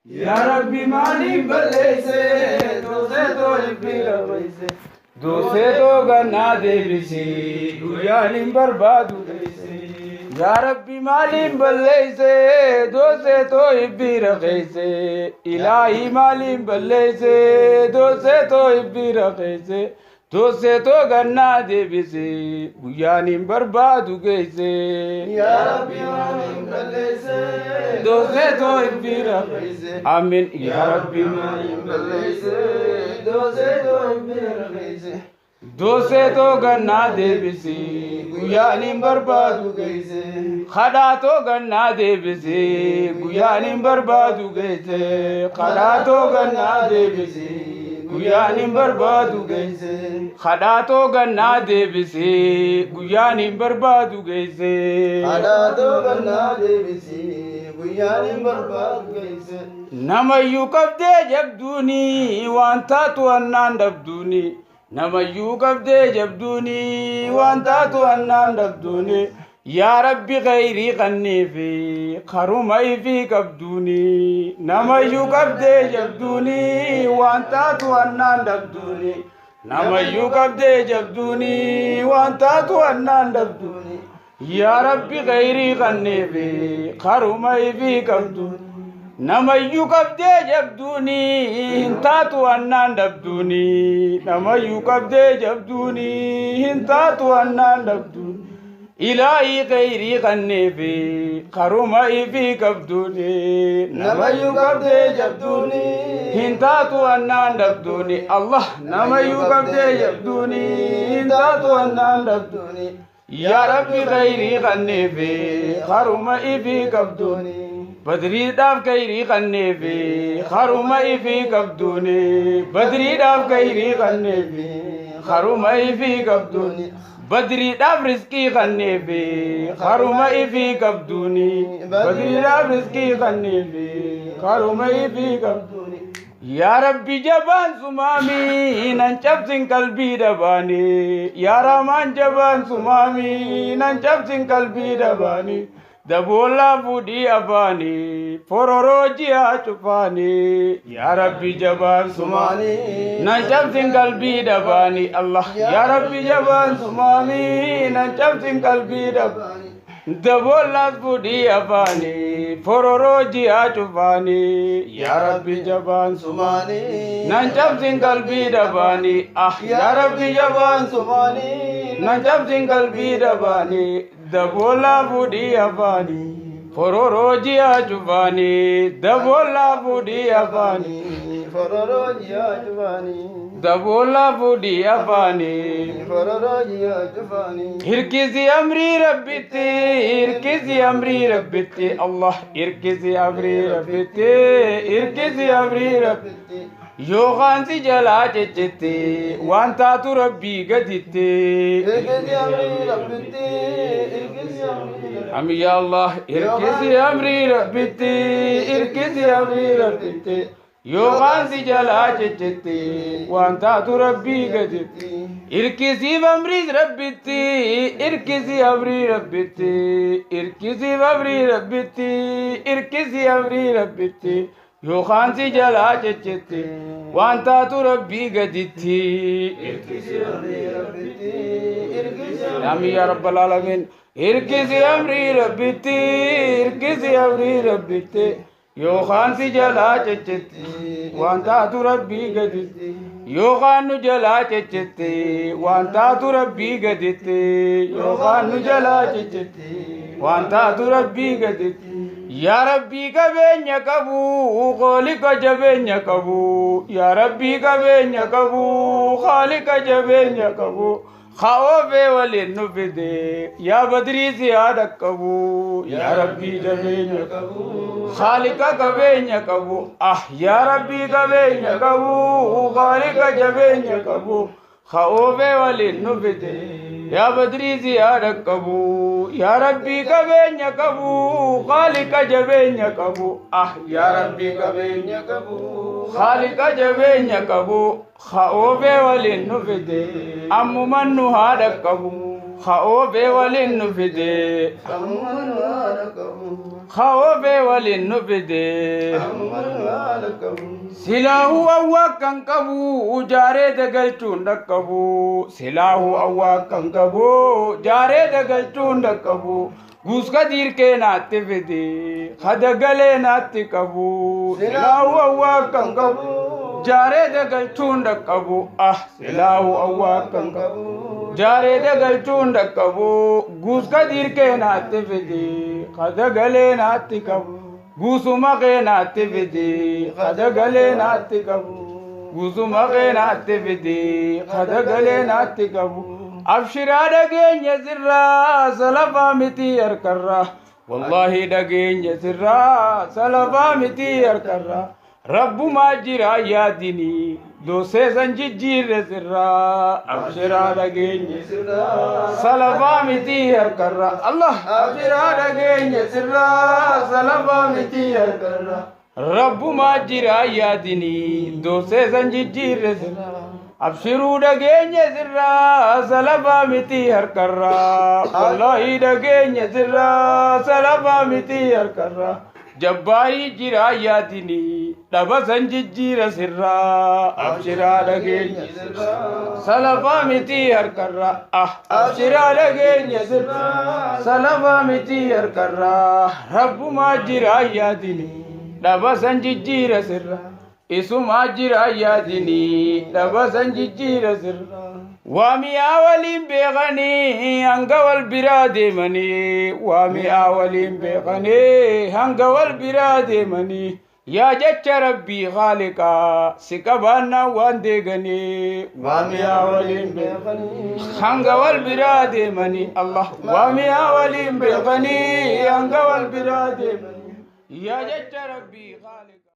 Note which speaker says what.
Speaker 1: Yaa Rabbi maaliin balleeyse doosee too ibbira bayse doosee too gannaa deebisi guyyaan hin barbaadu geesse. Yaa Rabbi maaliin balleeyse doosee too ibbira keeyse ilaahii maaliin balleeyse doosee too ibbira keeyse doosee too gannaa deebisi guyyaan hin barbaadu geesse.
Speaker 2: Yaa Rabbi maaliin balleeyse
Speaker 1: Doosee too ibbira
Speaker 2: keeyse
Speaker 1: Amin yaa Rabbi
Speaker 2: maaliin balleeyse doosee too ibbira keeyse
Speaker 1: doosee too gannaa deebisi guyyaan hin barbaadu
Speaker 2: geesse
Speaker 1: kadhaa too gannaa deebisi guyyaan hin barbaadu geesse kadhaa too gannaa deebisi guyyaan hin barbaadu geesse kadhaa too gannaa deebisi guyyaan hin barbaadu geesse
Speaker 2: Kadhaa too gannaa deebisi guyyaan hin barbaadu geesse
Speaker 1: Namayyuu qabdee jabduuni waan taatu annaan dhabduuni namayyuu qabdee jabduuni waan taatu annaan dhabduuni yaa Rabbi khayrii kanniifi karuma ifii qabduuni namayyuu qabdee jabduuni waan taatu annaan dhabduuni namayyuu qabdee jabduuni waan taatu annaan dhabduuni yaa Rabbi khayrii kanniifi karuma ifii qabduuni namayyuu qabdee jabduuni hin taatu annaan dhabduuni namayyuu qabdee jabduuni hin taatu annaan dhabduuni ilaahii khayrii kanniifi karuma ifii qabduuni
Speaker 2: Namayyuu qabdee jabduuni
Speaker 1: hin taatu annaan dhabduuni Allah namayyuu qabdee jabduuni hin taatu annaan dhabduuni yaa Rabbi khayrii kanniifi karuma ifii qabduuni badriidhaaf khayrii kanniifi karuma ifii qabduuni badriidhaaf khayrii kanniifi karuma ifii qabduuni badriidhaaf rizqii kanniifi karuma ifii qabduuni badriidhaaf rizqii kanniifi karuma ifii qabduuni Yaa Rabbi jabaan sumaamii nan cabsin qalbii dhabaanii yaa Rahmaan jabaan sumaamii nan cabsin qalbii dhabaanii daboollaa fuudhii afaanii fororoo ji'aa cufaanii yaa Rabbi jabaan sumaamii nan cabsin qalbii dhabaanii Allah yaa Rabbi jabaan sumaamii nan cabsin qalbii dhabaanii daboollaas fuudhii afaanii fororoo ji'aa cufaanii yaa Rabbi jabaan
Speaker 2: sumaanii
Speaker 1: nan cabsin qalbii dhabaanii ah yaa Rabbi jabaan
Speaker 2: sumaanii
Speaker 1: nan cabsin qalbii dhabaanii daboollaa fuudhii afaanii fororoo ji'aa cufaanii daboollaa fuudhii afaanii
Speaker 2: fororoo ji'aa cufaanii
Speaker 1: daboollaa fuudhii afaanii
Speaker 2: fororoo ji'aa cufaanii
Speaker 1: Hirkisi amrii Rabbitti, hirkisi amrii Rabbitti, Allah hirkisi amrii Rabbitti, hirkisi amrii Rabbitti. Yookaan si jalaa ciccitti, waan taatu Rabbii gaditti.
Speaker 2: Irkisi amrii Rabbitti irkisi amrii Rabbitti
Speaker 1: Ami ya Allah, hirkisi amrii Rabbitti, hirkisi amrii Rabbitti. Yookaan si jalaa ciccitti, waan taatu Rabbii gaditti. Irkisiif amriis Rabbitti, irkisi amrii Rabbitti, irkisiif amrii Rabbitti, irkisi amrii Rabbitti. Yookaan si jalaa ciccitti, waan taatu Rabbii gaditti.
Speaker 2: Irkisi amrii Rabbitti irkisi
Speaker 1: Amin yaa Rabbal Aalamiin. Irkisi amrii Rabbitti, irkisi amrii Rabbitti. Yookaan si jalaa ciccitti, waan taatu Rabbii gaditti. Yookaan nu jalaa ciccitti, waan taatu Rabbii gaditti. Yookaan nu jalaa ciccitti, waan taatu Rabbii gaditti. Yaa Rabbii qabeenya qabu, Khaaliqa jabeenya qabu. Yaa Rabbii qabeenya qabu, Khaaliqa jabeenya qabu. Ka'oofee waliin nu fide, yaa Badrii si haadha qabu. Yaa Rabbii jabeenya qabu, Khaaliqa qabeenya qabu. Ah yaa Rabbii qabeenya qabu, Khaaliqa jabeenya qabu. Ka'oofee waliin nu fide, yaa Badrii si haadha qabu. Yaa Rabbii qabeenya qabu, Khaaliqa jabeenya qabu. Ah yaa Rabbii qabeenya
Speaker 2: qabu
Speaker 1: Khaaliqa jabeenya qabu. Ka'oofee waliin nu fide, ammuman nu haadha qabu. Ka'oofee waliin nu fide,
Speaker 2: Ammumaan nu haadha qabu
Speaker 1: Ka'oofee waliin nu fide.
Speaker 2: Ammumaan nu haadha dhaqqabu.
Speaker 1: Silaahuu awwaa kan qabu jaaree dagalchuun dhaqqabu. Silaahuu awwaa kan qabu jaaree dagalchuun dhaqqabu. Guuska diirkee naatti fide hadagalee naatti qabu. Silaahuu awwaa kan qabu jaaree dagalchuun dhaqqabu. Ah silaahuu awwaa kan qabu jaaree dagalchuun dhaqqabu. Guuska diirkee naatti fide hadagalee naatti qabu. Guusuma kee naatti fide hadagalee naatti qabu. Guusuma kee naatti fide hadagalee naatti qabu. Abshiraa dhageenya sirraa salafaa miti harkarraa. Wallaahi dhageenya sirraa salafaa miti harkarraa. Rabbumaa jira yaadini doosee san jijjiirre sirraa. Abshiraa dhageenya
Speaker 2: Sirraa
Speaker 1: salafaa miti harkarraa. Allah abshiraa dhageenya sirraa salafaa miti harkarraa. Rabbumaa jira yaadini doosee san jijjiirre sirraa. Abshiruu dhageenya sirraa salafaa miti harkarraa. Wallaahi dhageenya sirraa salafaa miti harkarraa. Jabbaayii jira yaadini dhaba san jijjiira sirraa. Abshiraa dhageenya
Speaker 2: sirraa
Speaker 1: salafaa miti harkarraa. Ah abshiraa dhageenya sirraa salafaa miti harkarraa. Rabbumaa jira yaadini dhaba san jijjiira sirraa. Isumaa jira yaadini dhaba san jijjiira sirraa. Waa mi'aa waliin beekanii hanga wal biraa deemanii. Waa mi'aa waliin beekanii hanga wal biraa deemanii. Yaa jecha rabbii haaliqaa si qabaannaan waan deeganii. Waa mi'aa waliin beekanii hanga wal biraa deemanii. Allah waa mi'aa waliin beekanii hanga wal biraa deemanii. Yaa jecha rabbii haaliqaa.